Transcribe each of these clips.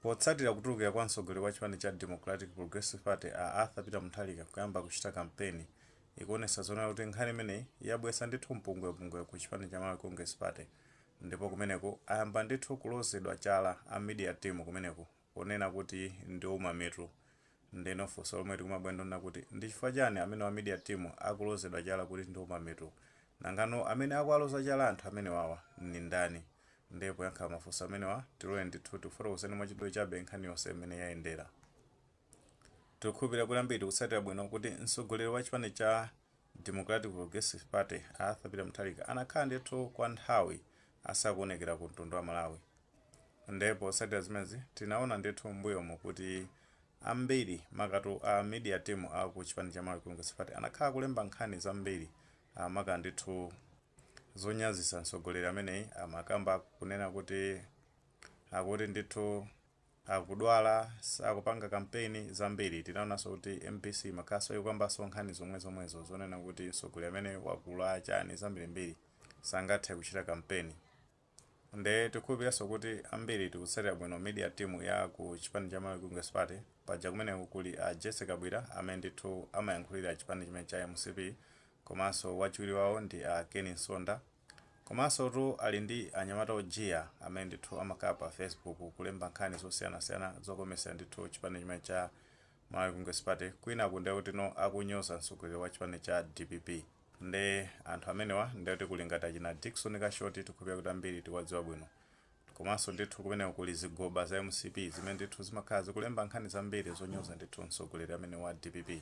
Potsatira kutulukira kwa mtsogoleri wa chipani cha Democratic Progressive Party, a Arthur Peter Mutharika, kuyamba kuchita kampeni, ikuonetsa zoona kuti nkhani imeneyi yabweretsa ndithu mpungwepungwe ku chipani cha Malawi Congress Party. Ndipo kumeneko ayamba ndithu kulozedwa chala a media team kumeneko ponena kuti ndi ouma mitu. Ndeno funso lomwe tikumabwera ndonena kuti, ndi chifukwa chani amene wa media team akulozedwa chala kuti ndi ouma mitu? Nangano amene akuwaloza chala anthu amene wawa ni ndani? Ndiye poyankha mafunso amenewa, tiloye ndithu tikufotokozeni mwachidule chabe nkhani yonse imene yayendera. Tikukhulupirira kuti ambiri tikutsatira bwino kuti mtsogoleri wa chipani cha Democratic Progressive Party, Arthur Peter Mutharika, anakhala ndithu kwa nthawi asakuonekera ku mtundu wa Malawi. Ndipo potsatira zimenezi, tinaona ndithu m'mbuyomo kuti ambiri, makatu a media team aku chipani cha Malawi Congress Party, anakhala kulemba nkhani zambiri, maka ndithu zonyazisa mtsogoleri ameneyi. Amakamba kunena kuti akuti ndithu akudwala, sakupanga kampeni zambiri. Tinaonanso kuti MBC makhaso ikukambanso nkhani zomwe zomwezo zonena kuti mtsogoleri amene wakula chani zambirimbiri, sangathe kuchita kampeni. Nde tikukhulupiriranso kuti ambiri tikutsatira bwino media team ya ku chipani cha Malawi Congress Party. Paja kumeneko kuli a Jesse Kabwira amene ndithu amayankhulira chipani chimene cha MCP, komanso wachiwiri wawo ndi a Ken Msonda, komanso tu ali ndi anyamata ojiya amene ndithu amakhala pa Facebook kulemba nkhani zosiyanasiyana zokomesera ndithu chipani chimene cha Malawi Congress Party, kwina kunde kuti no akunyoza mtsogoleri wa chipani cha DPP. Nde anthu amenewa ndekuti kuli ngati achina Dickson Kashoti, tikhulupirira kuti ambiri tikuwadziwa bwino. Komanso ndithu kumeneko kuli zigoba za MCP zimene ndithu zimakhala zikulemba nkhani zambiri zonyoza ndithu mtsogoleri amene wa DPP.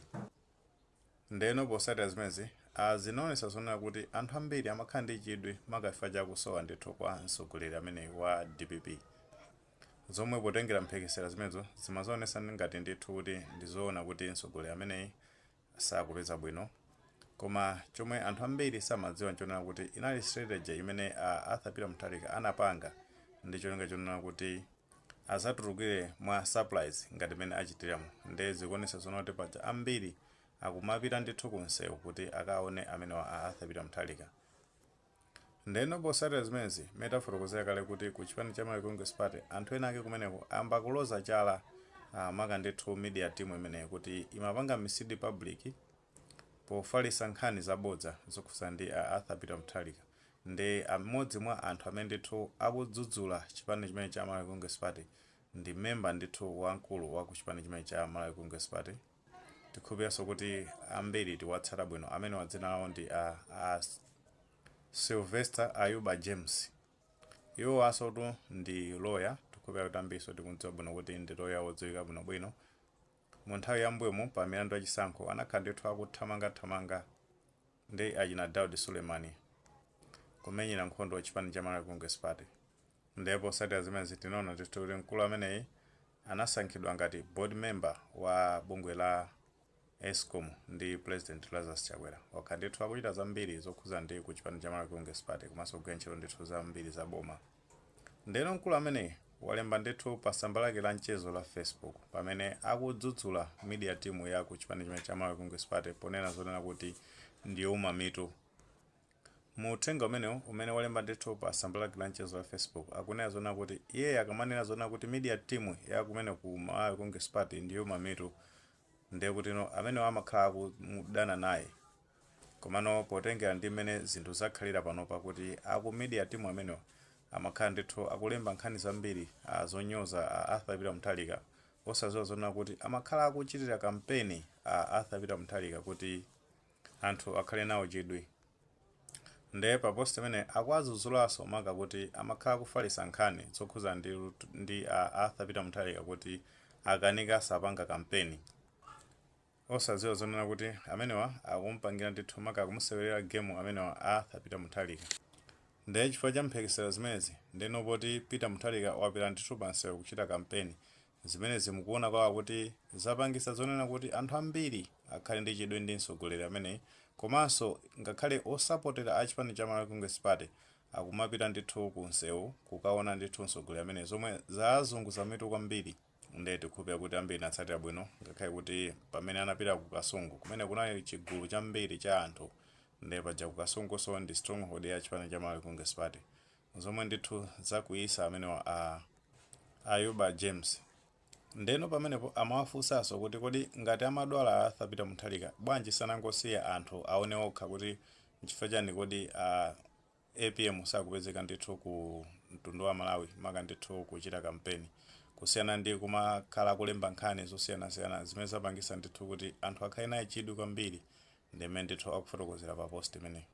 Ndeno potsatira zimenezi, zinaonetsa zonena kuti anthu ambiri amakhala ndi chidwi maka chakusowa ndithu kwa mtsogoleri amene wa DPP, zomwe potengera mphekesera zimenezo zimazaonetsa ngati ndithu kuti ndizoona kuti mtsogoleri ameneyi sakupeza bwino. Koma chomwe anthu ambiri samadziwa nchonena kuti inali strategy imene Arthur Peter Mutharika anapanga ndi cholinga chonena kuti azatulukire mwa surprise ngati mmene achitiramo. Nde zikuonetsa zonena kuti paja ambiri akumapita ndithu kunsewu kuti akaone amene wa Arthur Peter Mutharika. Ndeno potsatira zimenezi, metafotokozera kale kuti ku chipani cha Malawi Congress Party anthu ena ake kumeneko ayamba kuloza chala, maka ndithu media team imeneyi, kuti imapanga mislead public pofalitsa nkhani zabodza zokhudzana ndi Arthur Peter Mutharika. Ndi amodzi mwa anthu amene ndithu akudzudzula chipani chimene cha Malawi Congress Party ndi memba ndithu wamkulu wa ku chipani chimene cha Malawi Congress Party. Tikhulupiranso kuti ambiri tiwatsata bwino. Amene wadzina lawo ndi a Sylvester Ayuba James. Iwo asotu ndi lawyer. Tikhulupira kuti ambiriso tikudziwa bwino kuti ndi lawyer wodziwika bwinobwino. Mu nthawi yambuyomu pa milandu yachisankho anakhala ndithu akuthamangathamanga ndi achina Daud Sulemani kumenyera nkhondo chipani cha Malawi Congress Party. Ndipo potsatira zimenezi, tinaona ndithu kuti mkulu ameneyi anasankhidwa ngati board member wa bungwe la ESCOM ndi President Lazarus Chakwera. Wakhala ndithu akuchita zambiri zokhuza ndi ku chipani cha Malawi Congress Party komanso kugwira ntchito ndithu zambiri za boma. Ndeno mkulu ameneyi walemba ndithu pa tsamba lake la mchezo la Facebook pamene akudzudzula media team ya ku chipani chimene cha Malawi Congress Party ponena zonena kuti ndiyouma mitu. Mu uthenga umenewu umene walemba ndithu pa tsamba lake la mchezo la Facebook, akunena zonena kuti iye akamanena zonena kuti media team ya kumene ku Malawi Congress Party ndiyouma mitu, ndiye kuti no amenewo amakhala akudana naye. Komano potengera ndi mmene zinthu zakhalira panopa, kuti aku media team amenewo amakhala ndithu akulemba nkhani zambiri zonyoza Arthur Peter Mutharika, osadziwa zonena kuti amakhala akuchitira kampeni Arthur Peter Mutharika kuti anthu akhale nawo chidwi. Ndiye pa post imene akuwadzudzulaso maka kuti amakhala akufalitsa nkhani zokhuza ndi Arthur Peter Mutharika kuti akanika, sapanga kampeni, osadziwa zonena kuti amenewa akumpangira ndithu, maka akumusewerera game amenewa Arthur Peter Mutharika. Ndiye chifukwa cha mphekesera zimenezi, ndeno poti Peter Mutharika wapita ndithu pansewu kuchita kampeni, zimenezi mukuona kwawa kuti zapangisa zonena kuti anthu ambiri akhale ndi chidwi ndi mtsogoleri ameneyi. Komanso ngakhale osapotera a chipani cha Malawi Congress Party akumapita ndithu ku nsewu kukaona ndithu mtsogoleri ameneyi, zomwe zazunguza mitu kwambiri. Ndiye tikhulupirira kuti ambiri natsatira bwino, ngakhale kuti pamene anapita ku Kasungu kumene kunali chigulu chambiri cha anthu. Ndiye paja ku Kasunguso ndi stronghold ya chipani cha Malawi Congress Party, zomwe ndithu zakwiyisa amenewa a Ayuba James. Ndeno pamenepo amawafunsanso kuti kodi ngati amadwala Arthur Peter Mutharika, bwanji sanangosiya anthu aone okha kuti nchifukwa chani kodi APM sakupezeka ndithu ku mtundu wa Malawi, maka ndithu kuchita kampeni, kusiyana ndi kumakhala kulemba nkhani zosiyanasiyana zimene zapangisa ndithu kuti anthu akhale naye chidwi kwambiri? Ndimene ndithu akufotokozera pa post imeneyi.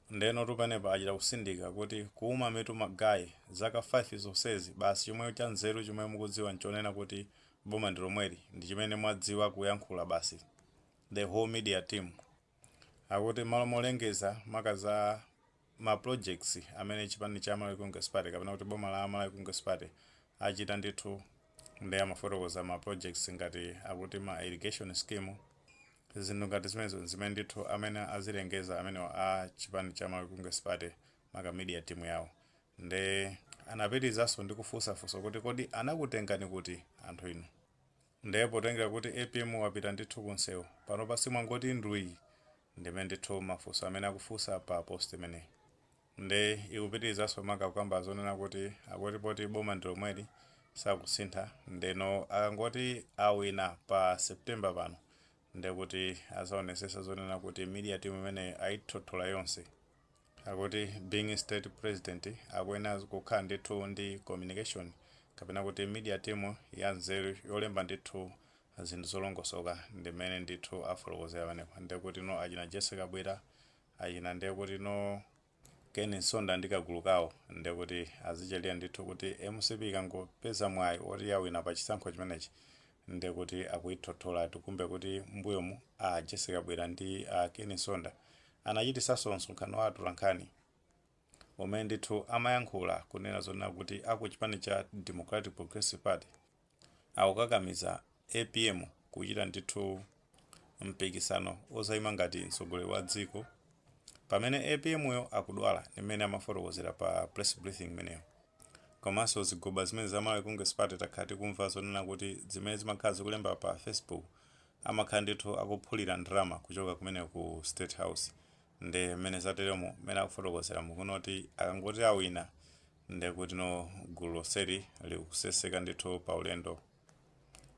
Ndeno tupanepa achita kusindika kuti kuuma mitu ma guy, zaka 5 zonsezi basi chomwe cha nzeru chomwe mukudziwa nchonena kuti boma ndi lomweli, ndi chimene mwadziwa kuyankhula basi, the whole media team. Akuti malo molengeza maka za ma projects amene chipani cha Malawi Congress Party kapena kuti boma la Malawi Congress Party achita ndithu, ndi amafotokoza ma projects ngati akuti ma irrigation scheme, zinthu ngati zimenezo zimene ndithu amene azilengeza amene a chipani cha Malawi Congress Party, maka media team yawo. Nde anapitizanso ndi kufunsafunsa kuti kodi anakutengani kuti anthu inu? Ndiye potengera kuti APM wapita ndithu kunsewu pano pasi mwangoti ndwi? Ndimene ndithu mafunso amene akufunsa pa post imeneyi. Nde ikupitirizanso maka kukamba zonena kuti akuti poti boma ndi lomweli, sakusintha, ndeno akangoti awina pa September pano, ndekuti azaonesesa zonena kuti media team imene ayithothola yonse. Akuti being state president, akuyenera kukhala ndithu ndi communication kapena kuti media team ya nzeru yolemba ndithu zinthu zolongosoka. Ndimene ndithu afotokozera pamenepo. Ndekuti no achina Jessica Bwira, achina ndekuti no Ken Nsonda ndi kagulu kawo, ndekuti azichalira ndithu kuti MCP ikangopeza mwayi oti yawina pa chisankho chimenechi, ndekuti akuyithothola. Tikumbe kuti mbuyomu a Jessica Bwira ndi a Ken Nsonda anachitisanso msonkhano wa atolankhani umene ndithu amayankhula kunena zonena kuti aku chipani cha Democratic Progressive Party akukakamiza APM kuchita ndithu mpikisano ozayima ngati mtsogoleri wa dziko pamene APM yo akudwala, imene amafotokozera pa press briefing imeneyo. Komanso zigoba zimene za Malawi Congress Party takhala tikumva zonena kuti zimene zimakhala zikulemba pa Facebook amakhala ndithu akuphulira ndalama kuchoka kumene ku State House. Ndi mmene zateremo, mmene akufotokozera mukunoti akangoti awina, ndekuti no gulu lonseli likuseseka ndithu pa ulendo.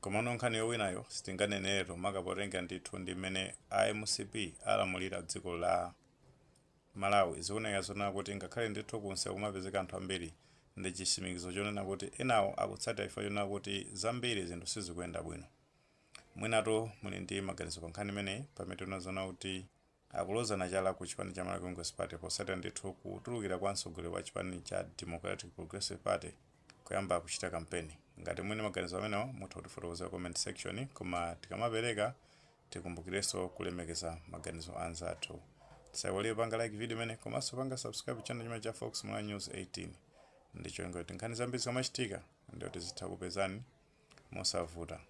Komano nkhani yowinayo sitinganeneretu, maka ndithu ndi mmene MCP alamulira dziko la Malawi. Zikuoneka zonena kuti ngakhale ndithu kunsewu kumapezeka anthu ambiri, ndi chitsimikizo chonena kuti enawo akutsatira chifukwa chonena kuti zambiri zinthu sizikuyenda bwino. Mwinatu muli ndi maganizo pa nkhani imeneyi, pamene tinazoona kuti akulozana chala ku chipani cha Malawi Congress Party posatira ndithu kutulukira kwa mtsogoleri wa chipani cha Democratic Progressive Party kuyamba kuchita kampeni. Ngati mwini maganizo amenewo, mutha kutifotokozera comment section, koma tikamapereka tikumbukirenso kulemekeza maganizo anzathu. Tisaiwalire panga like video imene, komanso panga subscribe channel chimene cha Fox Malawi News 18, ndicho ngoti nkhani zambiri zikamachitika ndiyo tizitha kupezani mosavuta.